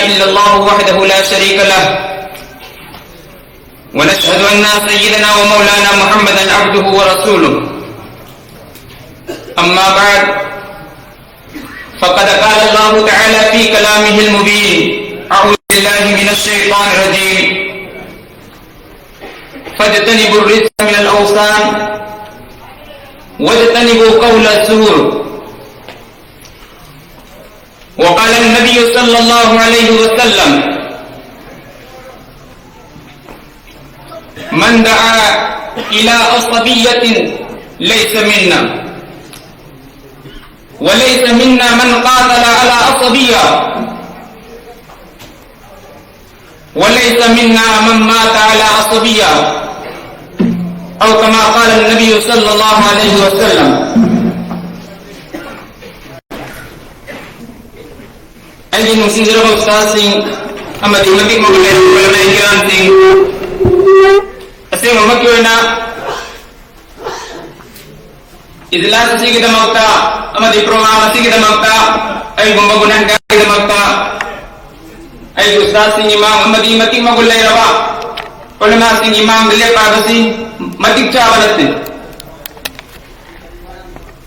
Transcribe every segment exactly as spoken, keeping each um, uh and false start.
إلا الله وحده لا شريك له، ونشهد أن سيدنا ومولانا محمدا عبده ورسوله. أما بعد، فقد قال الله تعالى في كلامه المبين: أعوذ بالله من الشيطان الرجيم. فاجتنبوا الرجس من الأوثان واجتنبوا قول الزور. وقال النبي صلى الله عليه وسلم: من دعا إلى عصبية ليس منا، وليس منا من قاتل على عصبية، وليس منا من مات على عصبية، أو كما قال النبي صلى الله عليه وسلم. ꯑꯩꯒꯤ ꯅꯨꯡꯁꯤꯖꯔꯕ ꯎꯁꯇꯥꯗꯁꯤꯡ ꯑꯃꯗꯤ ꯃꯇꯤꯛ ꯃꯒꯨꯟ ꯂꯩꯔꯕ ꯎꯂꯃꯥ ꯀꯤꯔꯥꯝꯁꯤꯡ, ꯑꯁꯦꯡꯕꯃꯛꯀꯤ ꯑꯣꯏꯅ ꯏꯖꯂꯥꯁ ꯑꯁꯤꯒꯤꯗꯃꯛꯇ ꯑꯃꯗꯤ ꯄ꯭ꯔꯣꯒ꯭ꯔꯥꯝ ꯑꯁꯤꯒꯤꯗꯃꯛꯇ ꯑꯩꯒꯨꯝꯕ ꯒꯨꯅꯍꯒꯥꯔꯒꯤꯗꯃꯛꯇ ꯑꯩꯒꯤ ꯎꯁꯇꯥꯗꯁꯤꯡꯒꯤ ꯃꯥꯡ ꯑꯃꯗꯤ ꯃꯇꯤꯛ ꯃꯒꯨꯟ ꯂꯩꯔꯕ ꯎꯂꯃꯥꯁꯤꯡꯒꯤ ꯃꯥꯡꯗ ꯂꯦꯞꯄ ꯍꯥꯏꯕꯁꯤ ꯃꯇꯤꯛ ꯆꯥꯕ ꯅꯠꯇꯦ꯫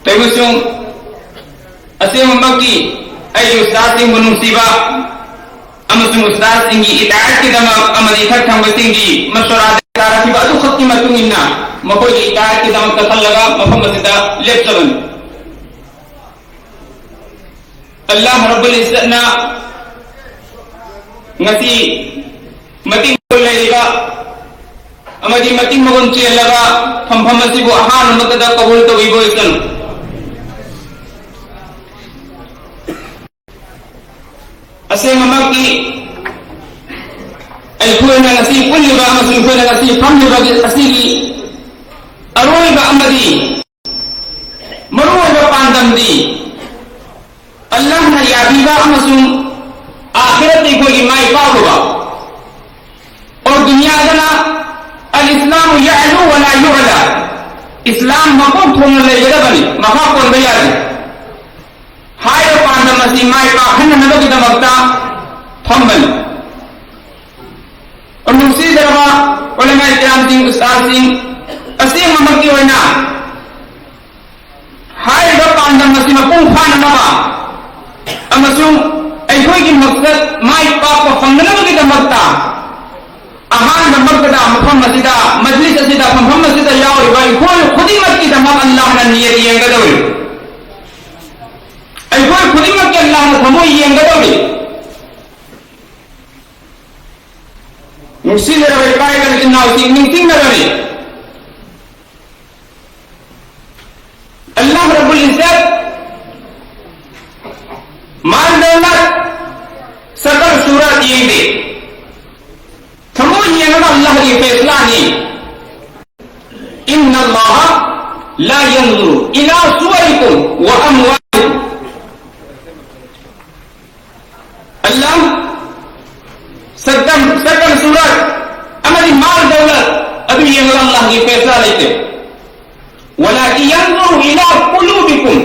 ꯇꯧꯏꯒꯨꯝꯕꯁꯨꯡ ꯑꯁꯦꯡꯕꯃꯛꯀꯤ ꯑꯩꯒꯤ ꯎꯁꯇꯥꯗꯁꯤꯡꯕꯨ ꯅꯨꯡꯁꯤꯕ ꯑꯃꯁꯨꯡ ꯎꯁꯇꯥꯗꯁꯤꯡꯒꯤ ꯏꯇꯥꯑꯠꯀꯤꯗꯃꯛ ꯑꯃꯗꯤ ꯏꯊꯛ ꯊꯪꯕꯁꯤꯡꯒꯤ ꯃꯁꯣꯔꯥꯗ ꯇꯥꯔꯛꯈꯤꯕ ꯑꯗꯨꯈꯛꯀꯤ ꯃꯇꯨꯡ ꯏꯟꯅ ꯃꯈꯣꯏꯒꯤ ꯏꯇꯥꯑꯠꯀꯤꯗꯃꯛꯇ ꯈꯜꯂꯒ ꯃꯐꯝ ꯑꯁꯤꯗ ꯂꯦꯞꯆꯕꯅꯤ꯫ ꯑꯜꯂꯥꯍ ꯔꯕꯨꯜ ꯏꯖ꯭ꯖꯠꯅ ꯉꯁꯤ ꯃꯇꯤꯛ ꯂꯩꯔꯤꯕ ꯑꯃꯗꯤ ꯃꯇꯤꯛ ꯃꯒꯨꯟ ꯆꯦꯜꯂꯕ ꯐꯝꯐꯝ ꯑꯁꯤꯕꯨ ꯑꯍꯥꯟꯕꯃꯛꯇꯗ ꯀꯕꯨꯜ ꯇꯧꯕꯤꯕ ꯑꯣꯏꯁꯅꯨ꯫ ꯑꯁꯦꯡꯕꯃꯛꯀꯤ ꯑꯩꯈꯣꯏꯅ ꯉꯁꯤ ꯄꯨꯜꯂꯤꯕ ꯑꯃꯁꯨꯡ ꯑꯩꯈꯣꯏꯅ ꯉꯁꯤ ꯐꯝꯂꯤꯕ ꯑꯁꯤꯒꯤ ꯑꯔꯣꯏꯕ ꯑꯃꯗꯤ ꯃꯔꯨꯑꯣꯏꯕ ꯄꯥꯟꯗꯝꯗꯤ ꯑꯜꯂꯥꯍꯅ ꯌꯥꯕꯤꯕ ꯑꯃꯁꯨꯡ ꯑꯥꯈꯤꯔꯠꯇ ꯑꯩꯈꯣꯏꯒꯤ ꯃꯥꯏ ꯄꯥꯛꯂꯨꯕ꯫ ꯑꯣꯔ ꯗꯨꯅꯤꯌꯥꯗꯅ ꯑꯜ ꯏꯁꯂꯥꯃꯨ ꯌꯥꯂꯨ ꯋꯂꯥ ꯌꯨꯂꯥ, ꯏꯁꯂꯥꯝ ꯃꯀꯣꯛ ꯊꯣꯡꯅ ꯂꯩꯒꯗꯕꯅꯤ, ꯃꯈꯥ ꯄꯣꯟꯕ ꯌꯥꯗꯦ꯫ ꯍꯥꯏꯔꯤꯕ ꯄꯥꯟꯗꯝ ꯑꯁꯤ ꯃꯥꯏ ꯄꯥꯛꯍꯟꯅꯅꯕꯒꯤꯗꯃꯛꯇ ꯐꯝꯕꯅꯤ꯫ ꯅꯨꯡꯁꯤꯖꯔꯕ ꯎꯂꯃꯥ ꯀꯤꯔꯥꯝꯁꯤꯡ, ꯎꯁꯇꯥꯗꯁꯤꯡ, ꯑꯁꯦꯡꯕꯃꯛꯀꯤ ꯑꯣꯏꯅ ꯍꯥꯏꯔꯤꯕ ꯄꯥꯟꯗꯝ ꯑꯁꯤ ꯃꯄꯨꯡ ꯐꯥꯅꯅꯕ ꯑꯃꯁꯨꯡ ꯑꯩꯈꯣꯏꯒꯤ ꯃꯛꯁꯗ ꯃꯥꯏ ꯄꯥꯛꯄ ꯐꯪꯅꯅꯕꯒꯤꯗꯃꯛꯇ ꯑꯍꯥꯟꯕꯃꯛꯇꯗ ꯃꯐꯝ ꯑꯁꯤꯗ, ꯃꯖꯂꯤꯁ ꯑꯁꯤꯗ, ꯐꯝꯐꯝ ꯑꯁꯤꯗ ꯌꯥꯎꯔꯤꯕ ꯑꯩꯈꯣꯏ ꯈꯨꯗꯤꯡꯃꯛꯀꯤꯗꯃꯛ ꯑꯜꯂꯥꯍꯅ ꯅꯤꯌꯠ ꯌꯦꯡꯒꯗꯧꯔꯤ꯫ ꯑꯩꯈꯣꯏ ꯈꯨꯗꯤꯡꯃꯛꯀꯤ ꯑꯜꯂꯥꯍꯅ ꯊꯃꯣꯏ ꯌꯦꯡꯒꯗꯧꯔꯤ꯫ ꯅꯨꯡꯁꯤꯖꯔꯕ ꯏꯄꯥ ꯏꯆꯤꯟ ꯏꯅꯥꯎꯁꯤꯡ, ꯅꯤꯡꯁꯤꯡꯅꯕꯅꯤ꯫ ꯑꯜꯂꯥꯍ ꯔꯕꯨꯜ ꯏꯖ꯭ꯖꯠ, ꯃꯥꯜ ꯗꯧꯂꯠ, ꯁꯀꯜ ꯁꯨꯔꯠ ꯌꯦꯡꯗꯦ꯫ ꯊꯃꯣꯏ ꯌꯦꯡꯉꯒ ꯑꯜꯂꯥꯍꯒꯤ ꯐꯦꯁꯂꯥꯅꯤ꯫ إن الله لا ينظر إلى صوركم وأموالكم. ꯑꯜꯂꯥꯍ ꯁꯛꯇꯝ, ꯁꯛꯇꯝ ꯁꯨꯔꯠ ꯑꯃꯗꯤ ꯃꯥꯜ ꯗꯧꯂꯠ ꯑꯗꯨ ꯌꯦꯡꯂꯒ ꯑꯜꯂꯥꯍꯒꯤ ꯐꯦꯁꯂꯥ ꯂꯩꯇꯦ꯫ ولكن ينظر إلى قلوبكم,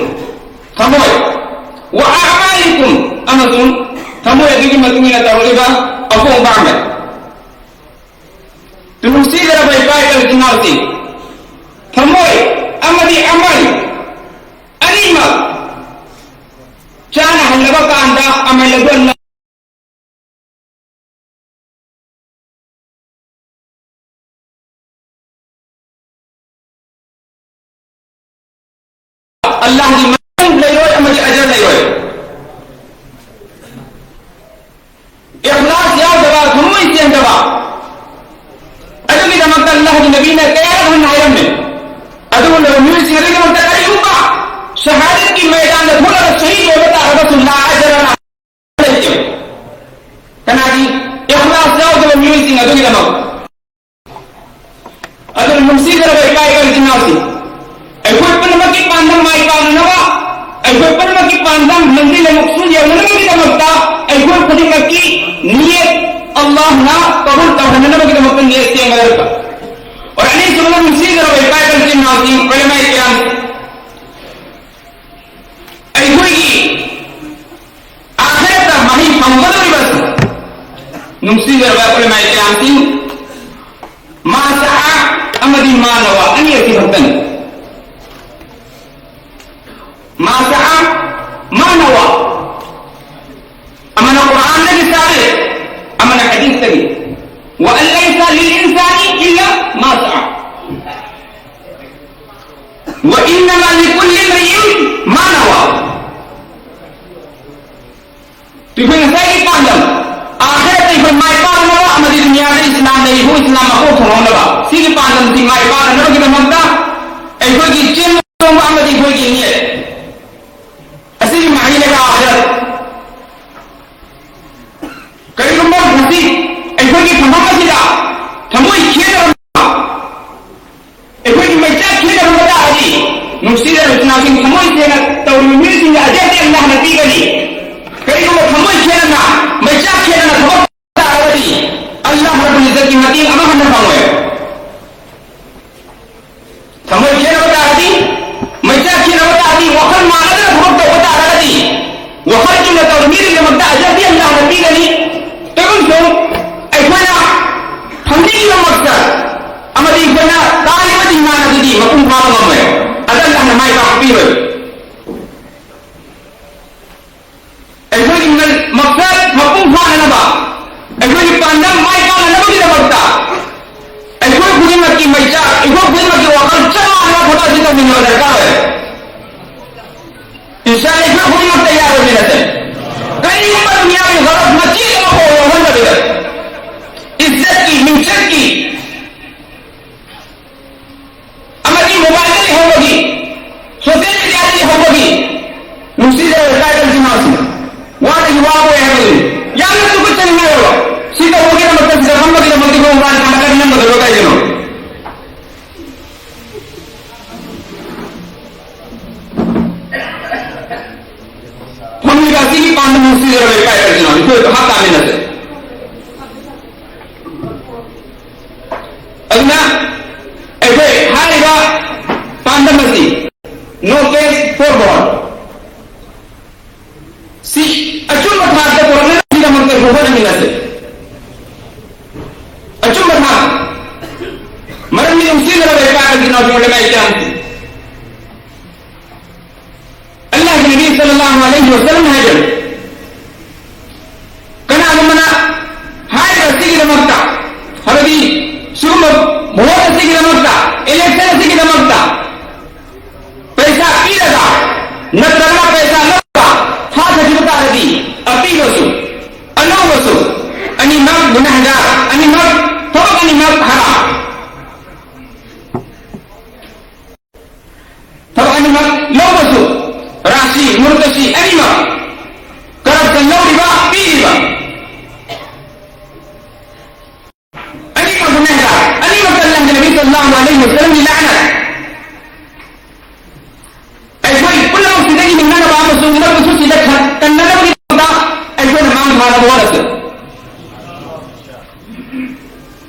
ꯊꯃꯣꯏ, وأعمالكم, ꯑꯃꯁꯨꯡ ꯊꯃꯣꯏ ꯑꯗꯨꯒꯤ ꯃꯇꯨꯡ ꯏꯟꯅ ꯇꯧꯔꯛꯂꯤꯕ ꯑꯄꯣꯡꯕ ꯑꯃꯜ꯫ ꯅꯨꯡꯁꯤꯖꯔꯕ ꯏꯄꯥ ꯏꯆꯤꯟ ꯏꯅꯥꯎꯁꯤꯡ, ꯊꯃꯣꯏ ꯑꯃꯗꯤ ꯑꯃꯜ ꯑꯅꯤꯃꯛ ꯆꯥꯅꯍꯜꯂꯕ ꯀꯥꯟꯗ ꯑꯃꯜ ꯑꯗꯨ ꯑꯜꯂꯥꯍꯒꯤ ꯃꯇꯨꯡ ꯂꯩꯔꯣꯏ ꯑꯃꯗꯤ ꯑꯖꯔ ꯂꯩꯔꯣꯏ꯫ ꯏꯈ꯭ꯂꯥꯁ ꯌꯥꯎꯗꯕ, ꯊꯃꯣꯏ ꯁꯦꯡꯗꯕ, ꯑꯗꯨꯒꯤꯗꯃꯛꯇ ꯑꯜꯂꯥꯍꯒꯤ ꯅꯕꯤꯅ ꯀꯌꯥꯔꯛ ꯍꯟꯅ ꯍꯥꯏꯔꯝꯃꯤ꯫ ꯑꯗꯨꯒꯨꯝꯂꯕ ꯃꯤꯑꯣꯏꯁꯤꯡ ꯑꯗꯨꯒꯤꯗꯃꯛꯇ ꯀꯔꯤꯒꯨꯝꯕ ꯁꯍꯥꯗꯠꯀꯤ ꯃꯩꯗꯥꯟꯗ ꯊꯣꯛꯂꯒ ꯁꯍꯤꯗ ꯑꯣꯏꯕ ꯇꯥꯔꯒꯁꯨ ꯂꯥ ꯑꯖꯔ ꯂꯥ ꯂꯩꯇꯦ꯫ ꯀꯅꯥꯒꯤ? ꯏꯈ꯭ꯂꯥꯁ ꯌꯥꯎꯗꯕ ꯃꯤꯑꯣꯏꯁꯤꯡ ꯑꯗꯨꯒꯤꯗꯃꯛ꯫ ꯑꯗꯨꯅ ꯅꯨꯡꯁꯤꯖꯔꯕ ꯏꯄꯥ ꯏꯆꯤꯟ ꯏꯅꯥꯎꯁꯤꯡ, ꯑꯩꯈꯣꯏ ꯄꯨꯝꯅꯃꯛꯀꯤ ꯄꯥꯟꯗꯝ ꯃꯥꯏ ꯄꯥꯛꯅꯅꯕ, ꯑꯩꯈꯣꯏ ꯄꯨꯝꯅꯃꯛꯀꯤ ꯄꯥꯟꯗꯝ ꯃꯟꯖꯤꯜ ꯑꯃꯁꯨ ꯌꯧꯅꯅꯕꯒꯤꯗꯃꯛꯇ ꯑꯩꯈꯣꯏ ꯈꯨꯗꯤꯡꯃꯛꯀꯤ ꯅꯤꯌꯠ ꯑꯜꯂꯥꯍꯅ ꯀꯕꯨꯜ ꯇꯧꯍꯟꯅꯅꯕꯒꯤꯗꯃꯛꯇ ꯅꯤꯌꯠ ꯁꯦꯝꯒꯗꯧꯔꯤꯕ꯫ ꯑꯣꯔ ꯑꯅꯤꯁꯨꯕꯗ ꯅꯨꯡꯁꯤꯖꯔꯕ ꯏꯄꯥ ꯏꯆꯤꯟ ꯏꯅꯥꯎꯁꯤꯡ, ꯎꯂꯃꯥ ꯀꯤꯔꯥꯝ, ꯑꯩꯈꯣꯏꯒꯤ ꯑꯥꯈꯤꯔꯠꯇ ꯃꯍꯩ ꯐꯪꯒꯗꯧꯔꯤꯕ ꯅꯨꯡꯁꯤꯖꯔꯕ ꯎꯂꯃꯥꯏ ꯀꯌꯥꯝꯁꯤꯡ, ꯃꯥ ꯁꯥ ꯑꯃꯗꯤ ꯃꯥ ꯅꯋꯥ ꯑꯅꯤ ꯑꯁꯤ ꯈꯛꯇꯅꯤ꯫ ꯃꯥ ꯁꯥ, ꯃꯥ ꯅꯋꯥ꯫ ꯑꯃꯅ ꯀꯨꯔꯥꯟꯗꯒꯤ ꯆꯥꯔꯦ, ꯑꯃꯅ ꯍꯗꯤꯁꯇꯒꯤ꯫ وأن ليس للإنسان إلا ما سعى. وإنما لكل امرئ ما نوى. ꯑꯩꯈꯣꯏ ꯉꯁꯥꯏꯒꯤ ꯄꯥꯟꯗꯝ, ꯑꯥꯈꯤꯔꯠꯇ ꯑꯩꯈꯣꯏ ꯃꯥꯏ ꯄꯥꯛꯅꯕ ꯑꯃꯗꯤ ꯗꯨꯅꯤꯌꯥꯗ ꯏꯁꯂꯥꯝ ꯂꯩꯔꯤꯕ ꯏꯁꯂꯥꯝ ꯃꯀꯣꯛ ꯊꯣꯡꯍꯧꯅꯕ, ꯁꯤꯒꯤ ꯄꯥꯟꯗꯝꯁꯤ ꯃꯥꯏ ꯄꯥꯛꯅꯅꯕꯒꯤꯗꯃꯛꯇ ꯑꯩꯈꯣꯏꯒꯤ ꯆꯦꯟ ꯆꯣꯡꯕ ꯑꯃꯗꯤ ꯑꯩꯈꯣꯏꯒꯤ ꯅꯤꯌꯠ ꯑꯁꯤꯒꯤ ꯃꯍꯩꯅꯦꯕ ꯑꯥꯈꯤꯔꯠ꯫ ꯀꯔꯤꯒꯨꯝꯕ ꯉꯁꯤ ꯑꯩꯈꯣꯏꯒꯤ ꯐꯝꯐꯝ ꯑꯁꯤꯗ ꯊꯃꯣꯏ ꯈꯦꯠꯅꯔꯝꯕ, ꯑꯩꯈꯣꯏꯒꯤ ꯃꯩꯆꯥꯛ ꯈꯦꯠꯅꯔꯝꯕ ꯇꯥꯔꯗꯤ, ꯅꯨꯡꯁꯤꯔꯕ ꯏꯆꯤꯟ ꯏꯅꯥꯎꯁꯤꯡ, ꯊꯃꯣꯏ ꯁꯦꯡꯅ ꯇꯧꯔꯤꯕ ꯃꯤꯑꯣꯏꯁꯤꯡꯒꯤ ꯑꯖꯔꯗꯤ ꯑꯜꯂꯥꯍꯅ ꯄꯤꯒꯅꯤ꯫ ꯀꯔꯤꯒꯨꯝꯕ ꯊꯃꯣꯏ ꯈꯦꯠꯅꯅ, ꯃꯩꯆꯥꯛ ꯈꯦꯠꯅꯅ ꯊꯕꯛ ꯇꯥꯔꯒꯗꯤ, ꯑꯜꯂꯥꯍ ꯔꯕꯨꯜ ꯏꯖꯠꯀꯤ ꯃꯇꯦꯡ ꯑꯃ ꯍꯟꯅ ꯐꯪꯉꯣꯏ꯫ ꯊꯃꯣꯏ ꯈꯦꯠꯅꯕ ꯇꯥꯔꯗꯤ, ꯃꯩꯆꯥꯛ ꯈꯦꯠꯅꯕ ꯇꯥꯔꯗꯤ, ꯋꯥꯈꯜ ꯃꯥꯟꯅꯗꯅ ꯊꯕꯛ ꯇꯧꯕ ꯇꯥꯔꯒꯗꯤ, ꯋꯥꯈꯜ ꯆꯨꯝꯅ ꯇꯧꯕ ꯃꯤꯗꯨꯒꯤꯗꯃꯛꯇ ꯑꯖꯔꯗꯤ ꯑꯜꯂꯥꯍꯅ ꯄꯤꯒꯅꯤ꯫ ꯇꯧꯕꯝꯁꯨꯡ ꯑꯩꯈꯣꯏꯅ ꯐꯪꯅꯤꯡꯉꯤꯕ ꯃꯛꯁꯠ ꯑꯃꯗꯤ ꯑꯩꯈꯣꯏꯅ ꯇꯥꯜꯂꯤꯕ ꯗꯤꯃꯥꯟ ꯑꯗꯨꯗꯤ ꯃꯄꯨꯡ ꯐꯥꯕ ꯉꯝꯃꯣꯏ꯫ ꯑꯗ ꯑꯜꯂꯥꯍꯅ ꯃꯥꯏ ꯄꯥꯛꯄ ꯄꯤꯔꯣꯏ꯫ ꯑꯩꯈꯣꯏꯒꯤ ꯃ-, ꯃꯛꯁꯠ ꯃꯄꯨꯡ ꯐꯥꯅꯅꯕ, ꯑꯩꯈꯣꯏꯒꯤ ꯄꯥꯟꯗꯝ ꯃꯥꯏ ꯄꯥꯛꯅꯅꯕꯒꯤꯗꯃꯛꯇ ꯑꯩꯈꯣꯏ ꯈꯨꯗꯤꯡꯃꯛꯀꯤ ꯃꯩꯆꯥꯛ, ꯑꯩꯈꯣꯏ ꯈꯨꯗꯤꯡꯃꯛꯀꯤ ꯋꯥꯈꯜ ꯆꯞ ꯃꯥꯟꯅꯕ ꯊꯕꯛ ꯑꯁꯤ ꯇꯧꯃꯤꯟꯅꯕ ꯗꯔꯀꯥꯔ ꯑꯣꯏ꯫ ꯏꯟꯁꯥꯟ ꯑꯩꯈꯣꯏ ꯈꯨꯗꯤꯡꯃꯛꯇ ꯌꯥꯔꯣꯏꯗꯤ ꯅꯠꯇꯦ꯫ ꯀꯔꯤꯒꯨꯝꯕ ꯗꯨꯅꯤꯌꯥꯒꯤ ꯒꯔꯖ ꯃꯆꯦꯠ ꯑꯃ ꯐꯥꯎ ꯌꯥꯎꯍꯟꯗꯕꯤꯗ, ꯏꯖꯠꯀꯤ, ꯃꯤꯡꯆꯠꯀꯤ, ꯑꯃꯗꯤ ꯃꯣꯕꯥꯏꯜꯗꯒꯤ ꯍꯧꯕꯒꯤ, ꯁꯣꯁꯤꯌꯦꯜ ꯃꯤꯗꯤꯌꯥꯗꯒꯤ ꯍꯧꯕꯒꯤ, ꯅꯨꯡꯁꯤꯖꯔꯕ ꯇ꯭ꯔꯥꯏꯕꯦꯜ ꯏꯆꯤꯟ ꯏꯅꯥꯎꯁꯤꯡ, ꯋꯥꯗꯒꯤ ꯋꯥꯕ ꯑꯣꯏ ꯍꯥꯏꯕꯗꯨꯅꯤ꯫ ꯌꯥꯝꯅ ꯇꯨꯀꯠꯆꯅꯤꯡꯉꯥꯏ ꯑꯣꯏꯕ, ꯁꯤ ꯇꯧꯕꯒꯤꯗꯃꯛꯇ, ꯁꯤꯗ ꯐꯝꯕꯒꯤꯗꯃꯛꯇ ꯃꯣꯕꯥꯏꯜ ꯐꯣꯟ ꯑꯃ ꯅꯝꯒꯗꯕ ꯀꯩꯒꯤꯅꯣ? ꯐꯝꯂꯤꯕ ꯑꯁꯤꯒꯤ ꯄꯥꯟꯗꯝ ꯅꯨꯡꯁꯤꯖꯔꯕ ꯏꯄꯥ ꯏꯄꯥ ꯏꯆꯤꯟ ꯏꯅꯥꯎ, ꯑꯩꯈꯣꯏ ꯚꯥꯞ ꯇꯥꯃꯤꯟꯅꯁꯦ꯫ ꯑꯗꯨꯅ ꯑꯩꯈꯣꯏ ꯍꯥꯏꯔꯤꯕ ꯄꯥꯟꯗꯝ ꯑꯁꯤ no case for bond, ꯁꯤ ꯑꯆꯨꯝꯕ ꯊꯥꯛꯇ ꯄꯨꯔꯛꯅꯕꯒꯤꯗꯃꯛꯇ ꯍꯣꯠꯅꯃꯤꯟꯅꯁꯦ꯫ ꯎꯂꯃꯥꯏ ꯀꯤꯔꯥꯝ, ꯑꯜꯂꯥꯍꯒꯤ ꯅꯕꯤ ꯁꯜꯂꯜꯂꯥꯍꯨ ꯑꯂꯩꯍꯤ ꯋꯁꯜꯂꯝ ꯍꯥꯏꯕ, ꯀꯅꯥꯒꯨꯝꯕꯅ ꯍꯥꯏꯔꯤꯕ ꯑꯁꯤꯒꯤꯗꯃꯛꯇ, ꯍꯥꯏꯕꯗꯤ ꯁꯤꯒꯨꯝꯕ ꯚꯣꯠ ꯑꯁꯤꯒꯤꯗꯃꯛꯇ, ꯏꯂꯦꯛꯁꯟ ꯑꯁꯤꯒꯤꯗꯃꯛꯇ ꯄꯩꯁꯥ ꯄꯤꯔꯒ ꯅꯠꯇ꯭ꯔꯒꯅ ꯄꯩꯁꯥ ꯂꯧꯔꯒ ꯊꯥꯗꯈꯤꯕ ꯇꯥꯔꯗꯤ, ꯑꯄꯤꯕꯁꯨ ꯑꯅꯧꯕꯁꯨ ꯑꯅꯤꯃꯛ ꯒꯨꯅꯍꯒꯥꯔ, ꯑꯅꯤꯃꯛ, ꯊꯕꯛ ꯑꯅꯤꯃꯛ ꯍꯔꯥꯝ꯫ ꯊꯕꯛ ꯑꯅꯤꯃꯛ ꯂꯧꯕꯁꯨ, ꯔꯥꯁꯤ, ꯃꯨꯔꯇꯁꯤ ꯑꯅꯤꯃꯛ, ꯀꯔꯞꯁꯟ ꯂꯧꯔꯤꯕ, ꯄꯤꯔꯤꯕ, ꯑꯅꯤꯃꯛ ꯒꯨꯅꯍꯒꯥꯔ, ꯑꯅꯤꯃꯛꯇ ꯑꯜꯂꯥꯍꯒꯤ ꯅꯕꯤ ꯁꯜꯂꯜꯂꯥꯍꯨ ꯑꯂꯩꯍꯤ ꯋꯁꯜꯂꯝꯒꯤ ꯂꯥꯅꯠ꯫ ꯑꯩꯈꯣꯏ ꯄꯨꯝꯅꯃꯛꯁꯤꯗꯒꯤ ꯍꯤꯡꯅꯅꯕ ꯑꯃꯁꯨꯡ ꯃꯔꯛꯇꯁꯨ ꯁꯤꯗ ꯈ-, ꯀꯟꯅꯅꯕꯒꯤꯗꯃꯛꯇ ꯑꯩꯈꯣꯏꯅ ꯃꯥꯡ ꯊꯥꯅꯕ ꯍꯣꯠꯅꯁꯤ꯫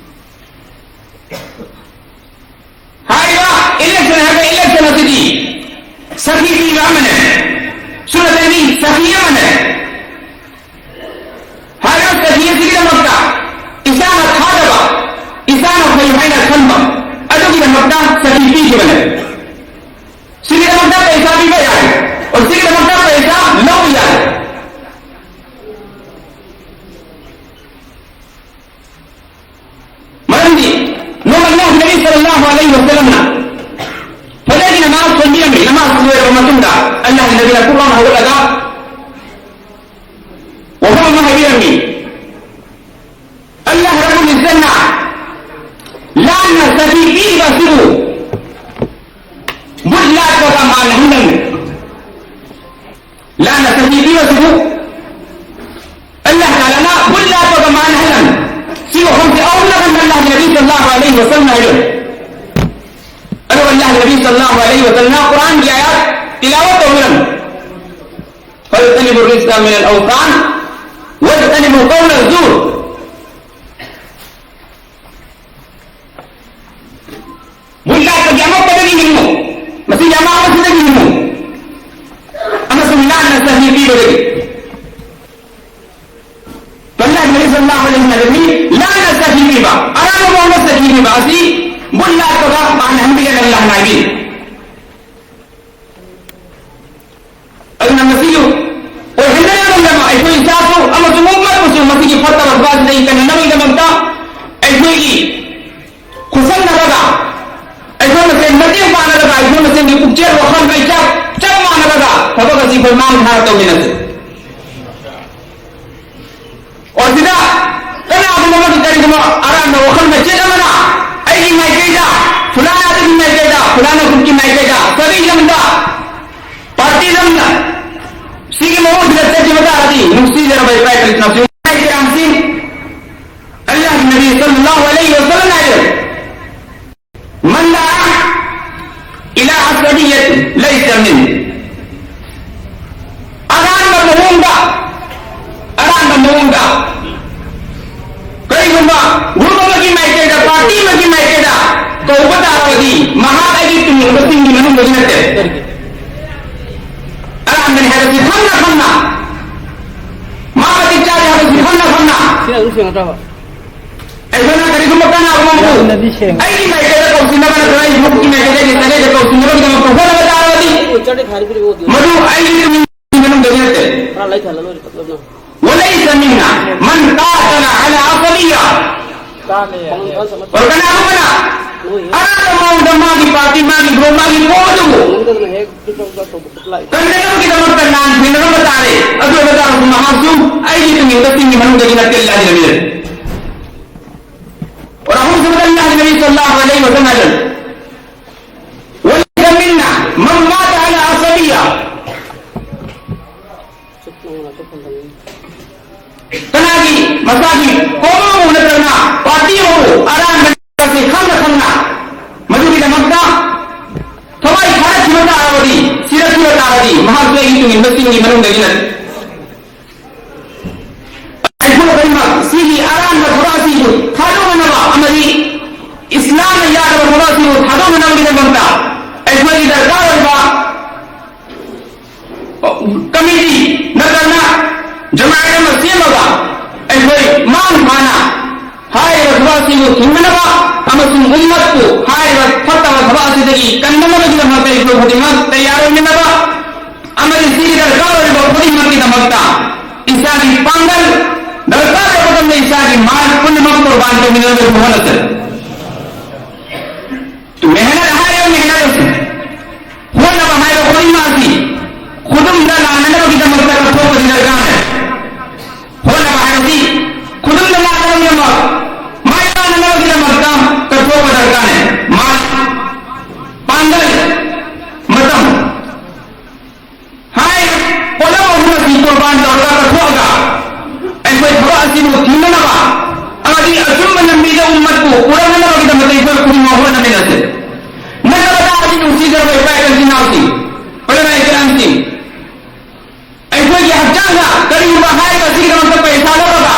ꯍꯥꯏꯔꯤꯕ ꯏꯂꯦꯛꯁꯟ ꯍꯥꯏꯕ ꯏꯂꯦꯛꯁꯟ ꯑꯁꯤꯗꯤ ꯁꯈꯤ ꯄꯤꯕ ꯑꯃꯅꯦ, ꯁꯨꯅꯇꯒꯤ ꯁꯈꯤ ꯑꯃꯅꯦ꯫ ꯍꯥꯏꯔꯤꯕ ꯁꯈꯤ ꯑꯁꯤꯒꯤꯗꯃꯛꯇ ꯏꯁꯥꯅ ꯊꯥꯖꯕ, ꯏꯁꯥꯅ ꯐꯩ ꯍꯥꯏꯅ ꯈꯟꯕ ꯑꯗꯨꯒꯤꯗꯃꯛꯇ ꯁꯈꯤ ꯄꯤꯈꯤꯕꯅꯦ꯫ ꯁꯤꯒꯤꯗꯃꯛꯇ ꯄꯩꯁꯥ ꯄꯤꯕ ꯌꯥꯏ, ꯑꯣ, ꯁꯤꯒꯤꯗꯃꯛꯇ ꯄꯩꯁꯥ ꯂꯧꯕ ꯌꯥꯏ꯫ ꯃꯔꯝꯗꯤ ꯅꯣꯡꯃ ꯑꯜꯂꯥꯍ ꯅꯕꯤ ꯁꯜꯂꯜꯂꯥꯍꯨ ꯑꯂꯩꯍꯤ ꯋꯁꯜꯂꯝꯅ ꯐꯖꯔꯒꯤ ꯅꯃꯥꯖ ꯁꯣꯟꯕꯤꯔꯝꯃꯤ꯫ ꯅꯃꯥꯖ ꯂꯣꯏꯔꯕ ꯃꯇꯨꯡꯗ ꯑꯜꯂꯥꯍ ꯅꯕꯤꯅ ꯄꯨꯛꯂꯥꯎꯅ ꯍꯧꯒꯠꯂꯒ ꯋꯥꯐꯝ ꯑꯃ ꯍꯥꯏꯕꯤꯔꯝꯃꯤ꯫ ꯑꯜꯂꯥꯍ ꯔꯕꯨꯜ ꯏꯖ꯭ꯖꯠꯅ ꯂꯥꯟꯅ ꯁꯈꯤ ꯄꯤꯔꯤꯕ ꯑꯁꯤꯕꯨ ꯕꯨꯠ ꯂꯥꯠꯄꯒ ꯃꯥꯟꯅꯍꯟꯒꯅꯨ꯫ ꯂꯥꯟꯅ ꯁꯈꯤ ꯄꯤꯕꯁꯤꯕꯨ ꯑꯜꯂꯥꯍ ꯇꯥꯂꯥꯅ ꯕꯨꯠ ꯂꯥꯠꯄꯒ ꯃꯥꯟꯅꯍꯜꯂꯝꯃꯤ꯫ ꯁꯤ ꯋꯥꯐꯝꯁꯤ ꯑꯍꯨꯝꯂꯛ ꯍꯟꯅ ꯑꯜꯂꯥꯍ ꯅꯕꯤ ꯁꯜꯂꯜꯂꯥꯍꯨ ꯑꯂꯩꯍꯤ ꯋꯁꯜꯂꯝꯅ ꯍꯥꯏꯔꯝꯃꯤ꯫ ꯑꯗꯨꯒ ꯑꯜꯂꯥꯍ ꯅꯕꯤ ꯁꯜꯂꯜꯂꯥꯍꯨ ꯑꯂꯩꯍꯤ ꯋꯁꯜꯂꯝꯅ ꯀꯨꯔꯥꯟꯒꯤ ꯑꯥꯌꯥꯠ ꯇꯤꯂꯥꯋꯠ ꯇꯧꯕꯤꯔꯝꯃꯤ꯫ فاجتنبوا الرجس من الأوثان واجتنبوا قول الزور. ꯕꯨꯠ ꯂꯥꯠꯄꯒꯤ ꯑꯃꯣꯠꯄꯗꯒꯤ ꯍꯤꯡꯉꯨ꯫ ꯃꯁꯤꯒꯤ ꯑꯃꯥꯡꯕꯁꯤꯗꯒꯤ ꯍꯤꯡꯉꯨ꯫ ꯑꯃꯁꯨꯡ ꯂꯥꯟꯅ ꯁꯈꯤ ꯄꯤꯕꯗꯒꯤ꯫ ꯑꯜꯂꯥꯍ ꯅꯕꯤ ꯁꯜꯂꯜꯂꯥꯍꯨ ꯑꯂꯩꯍꯤ ꯋꯁꯜꯂꯝꯅ ꯂꯥꯟꯅ ꯁꯈꯤ ꯄꯤꯕ, ꯑꯔꯥꯟꯕ ꯃꯑꯣꯡꯗ ꯁꯈꯤ ꯄꯤꯕ ꯑꯁꯤ ꯕꯨꯠ ꯂꯥꯠꯄꯒ ꯃꯥꯟꯅꯍꯟꯕꯤꯒꯅ ꯑꯜꯂꯥꯍꯅ ꯍꯥꯏꯕꯤ꯫ ꯑꯗꯨꯅ ꯃꯁꯤꯁꯨ ꯑꯣꯏꯍꯟꯗꯅꯕꯒꯤꯗꯃꯛ ꯑꯩꯈꯣꯏ ꯏꯁꯥꯁꯨ ꯑꯃꯁꯨꯡ ꯎꯝꯃꯠꯄꯨꯁꯨ ꯃꯁꯤꯒꯤ ꯐꯠꯇꯕ ꯊꯕꯛꯁꯤꯗꯒꯤ ꯀꯟꯅꯅꯕꯒꯤꯗꯃꯛꯇ ꯑꯩꯈꯣꯏꯒꯤ ꯈꯨꯠꯁꯝꯅꯔꯒ, ꯑꯩꯈꯣꯏ ꯃꯁꯦꯟ ꯃꯇꯦꯡ ꯄꯥꯡꯅꯔꯒ, ꯑꯩꯈꯣꯏ ꯃꯁꯦꯟꯒꯤ ꯄꯨꯛꯆꯦꯜ ꯋꯥꯈꯜ ꯃꯩꯆꯥꯛ ꯆꯞ ꯃꯥꯟꯅꯔꯒ ꯊꯕꯛ ꯑꯁꯤ ꯑꯩꯈꯣꯏ ꯃꯥꯡ ꯊꯥꯔ ꯇꯧꯃꯤꯟꯅꯁꯤ꯫ ꯑꯣ ꯁꯤꯗ ꯀꯅꯥꯒꯨꯝꯕ ꯑꯃꯒꯤ ꯀꯔꯤꯒꯨꯝꯕ ꯑꯔꯥꯟꯕ ꯋꯥꯈꯜ ꯃꯆꯦꯠ ꯑꯃꯅ ꯑꯩꯒꯤ ꯃꯥꯏꯀꯩꯗ, ꯐꯨꯂꯥꯅꯥꯒꯤ ꯃꯥꯏꯀꯩꯗ, ꯐꯨꯂꯥꯅꯥ ꯒ꯭ꯔꯨꯞꯀꯤ ꯃꯥꯏꯀꯩꯗ, ꯀꯔꯤ ꯂꯝꯗ, ꯄꯥꯔꯇꯤ ꯂꯝꯗ ꯁꯤꯒꯤ ꯃꯑꯣꯡꯁꯤꯗ ꯆꯠꯈꯤꯕ ꯇꯥꯔꯗꯤ, ꯅꯨꯡꯁꯤꯖꯔꯕ ꯏꯄꯥ ꯏꯄꯨ ꯏꯆꯤꯟ ꯏꯅꯥꯎꯁꯤꯡ, ꯑꯩ ꯀꯌꯥꯝꯁꯤ ꯑꯜꯂꯥꯍꯒꯤ ꯅꯕꯤ ꯁꯜꯂꯜꯂꯥꯍꯨ ꯑꯂꯩꯍꯤ ꯋꯁꯜꯂꯝꯅ ꯍꯥꯏꯔꯦ, "ꯃꯟ ꯗꯑꯥ ꯏꯂꯥ ꯑꯁꯕꯤꯌꯠ ꯂꯩꯁ ꯃꯤꯟ"꯫ ꯑꯔꯥꯟꯕ ꯃꯑꯣꯡꯗ, ꯑꯔꯥꯟꯕ ꯃꯑꯣꯡꯗ ꯀꯔꯤꯒꯨꯝꯕ ꯒ꯭ꯔꯨꯞ ꯑꯃꯒꯤ ꯃꯥꯏꯀꯩꯗ, ꯄꯥꯔꯇꯤ ꯑꯃꯒꯤ ꯃꯥꯏꯀꯩꯗ ꯀꯧꯕ ꯇꯥꯔꯕꯗꯤ, ꯃꯍꯥꯛ ꯑꯩꯒꯤ ꯇꯨꯡꯏꯟꯕꯁꯤꯡꯒꯤ ꯃꯅꯨꯡꯗꯒꯤ ꯅꯠꯇꯦ꯫ ꯑꯔꯥꯟꯕꯅꯤ ꯍꯥꯏꯕꯁꯤ ꯈꯪꯅ ꯈꯪꯅ, ꯃꯥ ꯃꯇꯤꯛ ꯆꯥꯗꯦ ꯍꯥꯏꯕꯁꯤ ꯈꯪꯅ ꯈꯪꯅ, ꯁꯤꯅ ꯑꯗꯨꯝ ꯁꯦꯡꯅꯗ꯭ꯔꯕ? ꯑꯩꯈꯣꯏꯅ ꯀꯔꯤꯒꯨꯝꯕ ꯀꯅꯥꯒꯨꯝꯕ ꯑꯃꯕꯨ ꯌꯥꯝꯅꯗꯤ ꯁꯦꯡꯉꯤ꯫ ꯑꯩꯒꯤ ꯃꯥꯏꯀꯩꯗ ꯀꯧꯁꯤꯟꯅꯕ ꯅꯠꯇ꯭ꯔꯒ ꯑꯩꯒꯤ ꯒ꯭ꯔꯨꯞꯀꯤ ꯃꯥꯏꯀꯩꯗꯒꯤ ꯆꯠꯅꯩꯗ ꯀꯧꯁꯤꯟꯅꯕꯒꯤꯗꯃꯛꯇ ꯍꯣꯠꯅꯕ ꯇꯥꯔꯕꯗꯤ, ꯃꯗꯨ ꯑꯩꯒꯤ ꯇꯨꯡꯒꯤ ꯃꯅꯨꯡꯗꯒꯤ ꯅꯠꯇꯦ꯫ ꯈꯔ ꯂꯩꯊꯍꯜꯂ ꯂꯣꯏꯔꯦ ꯇꯞ ꯇꯞꯅ꯫ وليس منا من قاتل على عصبية꯫ ꯀꯥꯟꯅꯦ ꯌꯥꯏꯌꯦ꯫ ꯑꯣꯔ ꯀꯅꯥꯒꯨꯝꯕꯅ ꯑꯔꯥꯟꯕ ꯃꯑꯣꯡꯗ ꯃꯥꯒꯤ ꯄꯥꯔꯇꯤ, ꯃꯥꯒꯤ ꯒ꯭ꯔꯨꯞ, ꯃꯥꯒꯤ ꯄꯣꯠ ꯑꯗꯨꯕꯨ ꯀꯟꯅꯅꯕꯒꯤꯗꯃꯛꯇ ꯂꯥꯟ ꯊꯦꯡꯅꯔꯝꯕ ꯇꯥꯔꯦ꯫ ꯑꯗꯨ ꯑꯣꯏꯕ ꯇꯥꯔꯁꯨ ꯃꯍꯥꯛꯁꯨ ꯑꯩꯒꯤ ꯇꯨꯡ ꯏꯟꯕꯁꯤꯡꯒꯤ ꯃꯅꯨꯡꯗꯒꯤ ꯅꯠꯇꯦ, ꯑꯜꯂꯥꯍꯒꯤ ꯅꯕꯤꯅ꯫ ورحمة الله النبي صلى الله عليه وسلم، وليس منا من مات على عصبية. ꯀꯅꯥꯒꯤ ꯃꯁꯥꯒꯤ ꯀꯣꯝ ꯑꯃꯕꯨ ꯅꯠꯇ꯭ꯔꯒꯅ ꯄꯥꯔꯇꯤ ꯑꯃꯕꯨ ꯑꯔꯥꯟꯕ ꯈꯪꯅ ꯈꯪꯅ ꯃꯗꯨꯒꯤꯗꯃꯛꯇ ꯊꯋꯥꯏ ꯊꯥꯔꯛꯈꯤꯕ ꯇꯥꯔꯕꯗꯤ, ꯁꯤꯔꯛꯈꯤꯕ ꯇꯥꯔꯗꯤ, ꯃꯍꯥꯛꯁꯨ ꯑꯩꯒꯤ ꯇꯨꯡꯏꯟꯕꯁꯤꯡꯒꯤ ꯃꯅꯨꯡꯗꯒꯤ ꯅꯠꯇꯦ꯫ ꯑꯩꯈꯣꯏ ꯈꯨꯗꯤꯡꯃꯛ ꯁꯤꯒꯤ ꯑꯔꯥꯟꯕ ꯊꯕꯛ ꯑꯁꯤꯕꯨ ꯊꯥꯗꯣꯛꯅꯅꯕ ꯑꯃꯗꯤ ꯏꯁꯂꯥꯝꯅ ꯌꯥꯗꯕ ꯊꯕꯛ ꯑꯁꯤꯕꯨ ꯊꯥꯗꯣꯛꯅꯅꯕꯒꯤꯗꯃꯛꯇ ꯑꯩꯈꯣꯏꯒꯤ ꯗꯔꯀꯥꯔ ꯑꯣꯏꯕ ꯀꯃꯤꯇꯤ ꯅꯠꯇ꯭ꯔꯒꯅ ꯖꯃꯥꯌꯠ ꯑꯃ ꯁꯦꯝꯃꯒ ꯑꯩꯈꯣꯏ ꯃꯥꯡ ꯊꯥꯅ ꯍꯥꯏꯔꯤꯕ ꯊꯕꯛ ꯑꯁꯤꯕꯨ ꯊꯤꯡꯅꯅꯕ ꯑꯃꯗꯤ ꯑꯃꯁꯨꯡ ꯎꯝꯃꯠꯄꯨ ꯍꯥꯏꯔꯤꯕ ꯐꯠꯇꯕ ꯊꯕꯛ ꯑꯁꯤꯗꯒꯤ ꯀꯟꯅꯅꯕꯒꯤꯗꯃꯛꯇ ꯑꯩꯈꯣꯏ ꯈꯨꯗꯤꯡꯃꯛ ꯇꯌꯥꯔ ꯑꯣꯏꯃꯤꯟꯅꯕ ꯑꯃꯗꯤ ꯁꯤꯒꯤ ꯗꯔꯀꯥꯔ ꯑꯣꯏꯔꯤꯕ ꯈꯨꯗꯤꯡꯃꯛꯀꯤꯗꯃꯛꯇ ꯏꯁꯥꯒꯤ ꯄꯥꯡꯒꯜ, ꯗꯔꯀꯥꯔ ꯑꯣꯏꯕ ꯃꯇꯝꯗ ꯏꯁꯥꯒꯤ ꯃꯥꯏ ꯄꯨꯝꯅꯃꯛ ꯀꯨꯔꯕꯥꯟ ꯇꯧꯃꯤꯟꯅꯅꯕ ꯍꯣꯠꯅꯁꯤ꯫ ꯃꯦꯍꯅꯠ ꯍꯥꯏꯔꯤꯕ ꯃꯦꯍꯅꯠ ꯑꯁꯤ ꯍꯣꯠꯅꯕ ꯍꯥꯏꯕ ꯈꯨꯗꯤꯡꯃꯛ ꯑꯁꯤ ꯈꯨꯗꯨꯝꯗ ꯂꯥꯟꯅꯅꯕꯒꯤꯗꯃꯛꯇ ꯀꯠꯊꯣꯛꯄꯁꯤ ꯗꯔꯀꯥꯔ ꯂꯩ꯫ ꯍꯣꯠꯅꯕ ꯍꯥꯏꯕꯁꯤ ꯈꯨꯗꯨꯝꯗ ꯂꯥꯟꯅꯅꯕꯒꯤꯗꯃꯛ, ꯃꯥꯏ ꯄꯥꯛꯅꯅꯕꯒꯤꯗꯃꯛꯇ ꯀꯠꯊꯣꯛꯄ ꯗꯔꯀꯥꯔ ꯂꯩ꯫ ꯃꯥ-, ꯄꯥꯡꯒꯜ, ꯃꯇꯝ, ꯍꯥꯏ, ꯄꯣꯠꯂꯝ ꯑꯍꯨꯝ ꯑꯁꯤ ꯀꯨꯔꯕꯥꯟ ꯇꯧꯔꯒ ꯀꯠꯊꯣꯛꯑꯒ ꯑꯩꯈꯣꯏ ꯊꯕꯛ ꯑꯁꯤꯕꯨ ꯊꯤꯡꯅꯅꯕ ꯑꯃꯗꯤ ꯑꯆꯨꯝꯕ ꯂꯝꯕꯤꯗ ꯎꯝꯃꯠꯄꯨ ꯄꯨꯔꯛꯅꯅꯕꯒꯤꯗꯃꯛꯇ ꯑꯩꯈꯣꯏ ꯈꯨꯗꯤꯡꯃꯛ ꯍꯣꯠꯅꯃꯤꯟꯅꯁꯤ꯫ ꯅꯠꯇꯕ ꯇꯥꯔꯗꯤ ꯅꯨꯡꯁꯤꯖꯔꯕ ꯏꯄꯥ ꯏꯆꯤꯟ ꯏꯅꯥꯎꯁꯤꯡ, ꯄ꯭ꯔꯖꯥ ꯏꯀꯔꯥꯝꯁꯤꯡ, ꯑꯩꯈꯣꯏꯒꯤ ꯍꯛꯆꯥꯡꯗ ꯀꯔꯤꯒꯨꯝꯕ ꯍꯥꯏꯔꯤꯕ ꯑꯁꯤꯒꯤꯗꯃꯛꯇ ꯄꯩꯁꯥ ꯂꯧꯔꯒ,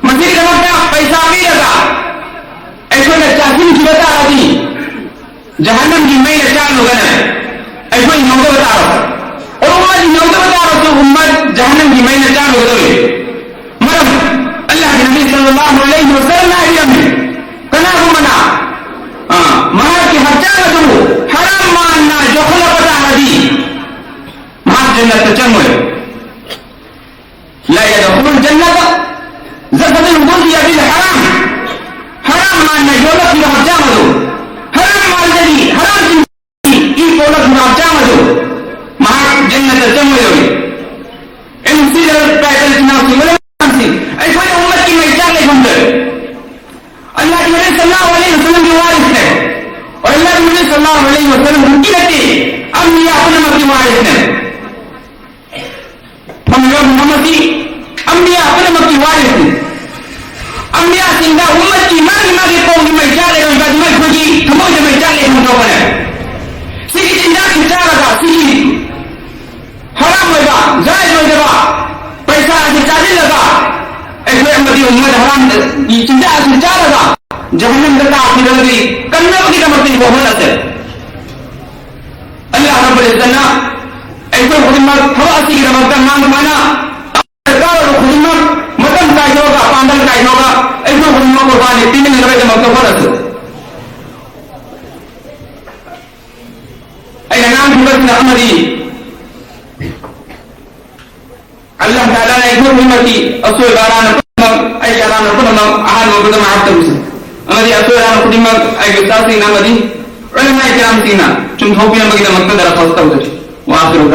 ꯃꯁꯤꯒꯤꯗꯃꯛꯇ ꯄꯩꯁꯥ ꯄꯤꯔꯒ ꯑꯩꯈꯣꯏꯅ ꯆꯥꯁꯤꯟꯈꯤꯕ ꯇꯥꯔꯗꯤ, ꯖꯍꯟꯅꯝꯒꯤ ꯃꯩꯅ ꯆꯥꯛꯂꯨꯒꯅꯤ꯫ ꯑꯩꯈꯣꯏ ꯍꯤꯡꯍꯧꯗꯕ ꯇꯥꯔꯕ, ꯑꯣ, ꯎꯝꯃꯠ ꯍꯤꯡꯍꯧꯗꯕ ꯇꯥꯔꯕꯁꯨ, ꯎꯝꯃꯠ ꯖꯍꯟꯅꯝꯒꯤ ꯃꯩꯅ ꯆꯥꯛꯂꯨꯒꯗꯧꯔꯤ꯫ ꯃꯔꯝ, ꯑꯜꯂꯥꯍꯒꯤ ꯅꯕꯤ ꯁꯜꯂꯜꯂꯥꯍꯨ ꯑꯂꯩꯍꯤ ꯋꯁꯜꯂꯝꯅ ꯍꯥꯏꯕꯤꯔꯝꯃꯤ, ꯀꯅꯥꯒꯨꯝꯕꯅ, ꯑ, ꯃꯍꯥꯛꯀꯤ ꯍꯛꯆꯥꯡ ꯑꯗꯨꯕꯨ ꯍꯔꯥꯝ ꯃꯥꯟꯅ ꯌꯣꯛꯈꯠꯂꯛꯄ ꯇꯥꯔꯗꯤ, ꯃꯍꯥꯛ ꯖꯟꯅꯠꯇ ꯆꯪꯉꯣꯏ꯫ لا يدخل الجنة جسد غذي بالحرام. ꯍꯔꯥꯝ ꯃꯥꯟꯅ ꯌꯣꯜꯂꯛꯈꯤꯕ ꯍꯛꯆꯥꯡ ꯑꯗꯨ, ꯍꯔꯥꯝ ꯃꯥꯜꯗꯒꯤ, ꯍꯔꯥꯝ ꯆꯤꯟꯖꯥꯛꯇꯒꯤ ꯏ ꯄꯣꯛꯂꯛꯈꯤꯕ ꯍꯛꯆꯥꯡ ꯑꯗꯨ, ꯃꯍꯥꯛ ꯖꯟꯅꯠꯇ ꯆꯪꯉꯣꯏꯗꯧꯔꯤ꯫ ꯑꯩꯅ ꯁꯤꯗ ꯇꯥꯏꯇꯜ ꯊꯤꯅꯥꯎꯁꯤ ꯃꯔꯝꯁꯤ ꯑꯩꯈꯣꯏꯅ ꯎꯝꯃꯠꯀꯤ ꯃꯩꯆꯥꯛ ꯂꯩꯐꯝꯗ ꯑꯜꯂꯥꯍꯒꯤ ꯅꯕꯤ ꯁꯜꯂꯜꯂꯥꯍꯨ ꯑꯂꯩꯍꯤ ꯋꯁꯜꯂꯝꯒꯤ ꯋꯥꯔꯤꯁꯅꯦ꯫ ꯑꯜꯂꯥꯍꯒꯤ ꯅꯕꯤ ꯁꯜꯂꯜꯂꯥꯍꯨ ꯑꯂꯩꯍꯤ ꯋꯁꯜꯂꯝ ꯈꯛꯀꯤ ꯅꯠꯇꯦ, ꯑꯝꯕꯤꯌꯥ ꯄꯨꯝꯅꯃꯛꯀꯤ ꯋꯥꯔꯤꯁꯅꯦ꯫ ꯐꯪꯂꯤꯕ ꯃꯐꯝ ꯑꯁꯤ ꯑꯝꯕꯤꯌꯥ ꯄꯨꯝꯅꯃꯛꯀꯤ ꯋꯥꯔꯤꯁꯅꯤ꯫ ꯑꯝꯕꯤꯌꯥꯁꯤꯡꯗ ꯎꯝꯃꯠꯀꯤ ꯃꯥꯒꯤ ꯃꯥꯒꯤ ꯀꯣꯡꯒꯤ ꯃꯩꯆꯥꯛ ꯂꯩꯔꯝꯕ ꯑꯗꯨ ꯑꯩꯈꯣꯏꯒꯤ ꯊꯃꯣꯏꯗ ꯃꯩꯆꯥꯛ ꯂꯩꯐꯝ ꯊꯣꯛꯄꯅꯦ꯫ ꯁꯤꯒꯤ ꯆꯤꯟꯖꯥꯛꯁꯤ ꯆꯥꯔꯒ, ꯁꯤꯒꯤ ꯍꯔꯥꯝ ꯑꯣꯏꯕ, ꯖꯥꯏꯖ ꯑꯣꯏꯗꯕ ꯄꯩꯁꯥ ꯑꯁꯤ ꯆꯥꯁꯤꯜꯂꯒ, ꯑꯩꯈꯣꯏ ꯑꯃꯗꯤ ꯎꯝꯃꯠ ꯍꯔꯥꯝꯒꯤ ꯆꯤꯟꯖꯥꯛ ꯑꯁꯤ ꯆꯥꯔꯒ ꯖꯍꯟꯅꯝꯗ ꯇꯥꯈꯤꯗꯕꯒꯤ ꯀꯟꯅꯕꯒꯤꯗꯃꯛꯇ ꯏꯕꯣ ꯍꯣꯠꯅꯁꯦ꯫ ꯑꯜꯂꯥꯍ ꯔꯕꯨꯜ ꯏꯖ꯭ꯖꯠꯅ ꯑꯩꯈꯣꯏ ꯈꯨꯗꯤꯡꯃꯛ ꯊꯕꯛ ꯑꯁꯤꯒꯤꯗꯃꯛꯇ ꯉꯥꯡꯕ ꯃꯥꯅ ꯗꯔꯀꯥꯔ ꯑꯣꯏꯕ ꯈꯨꯗꯤꯡꯃꯛ ꯃꯇꯝ ꯀꯥꯏꯊꯣꯛꯑꯒ, ꯄꯥꯡꯒꯜ ꯀꯥꯏꯊꯣꯛꯑꯒ ꯑꯩꯈꯣꯏ ꯈꯨꯗꯤꯡꯃꯛ ꯀꯨꯔꯕꯥꯅꯤ ꯄꯤꯅꯅꯕꯒꯤꯗꯃꯛꯇ ꯍꯣꯠꯅꯁꯤ꯫ ꯑꯃꯗꯤ ꯑꯜꯂꯥꯍ ꯇꯥꯂꯥꯅ ꯑꯩꯈꯣꯏ ꯈꯨꯗꯤꯡꯃꯛꯀꯤ ꯑꯁꯣꯏꯕ ꯑꯔꯥꯟꯕ ꯄꯨꯝꯅꯃꯛ, ꯑꯩꯒꯤ ꯑꯔꯥꯟꯕ ꯄꯨꯝꯅꯃꯛ ꯑꯍꯥꯟꯕ ꯃꯛꯇꯗ ꯃꯥꯐ ꯇꯧꯕꯤꯁꯤ꯫ ꯑꯃꯗꯤ ꯑꯁꯣꯏ ꯑꯔꯥꯟꯕ ꯈꯨꯗꯤꯡꯃꯛ ꯑꯩꯒꯤ ꯎꯁꯇꯥꯗꯁꯤꯡꯅ ꯑꯃꯗꯤ ꯎꯂꯃꯥ ꯀꯤꯔꯥꯝꯁꯤꯡꯅ ꯆꯨꯝꯊꯣꯛꯄꯤꯔꯝꯕꯒꯤꯗꯃꯛꯇ ꯗꯔꯈꯥꯁ ꯇꯧꯖꯔꯤ꯫ ꯋꯥ ꯑꯈꯤꯔꯨ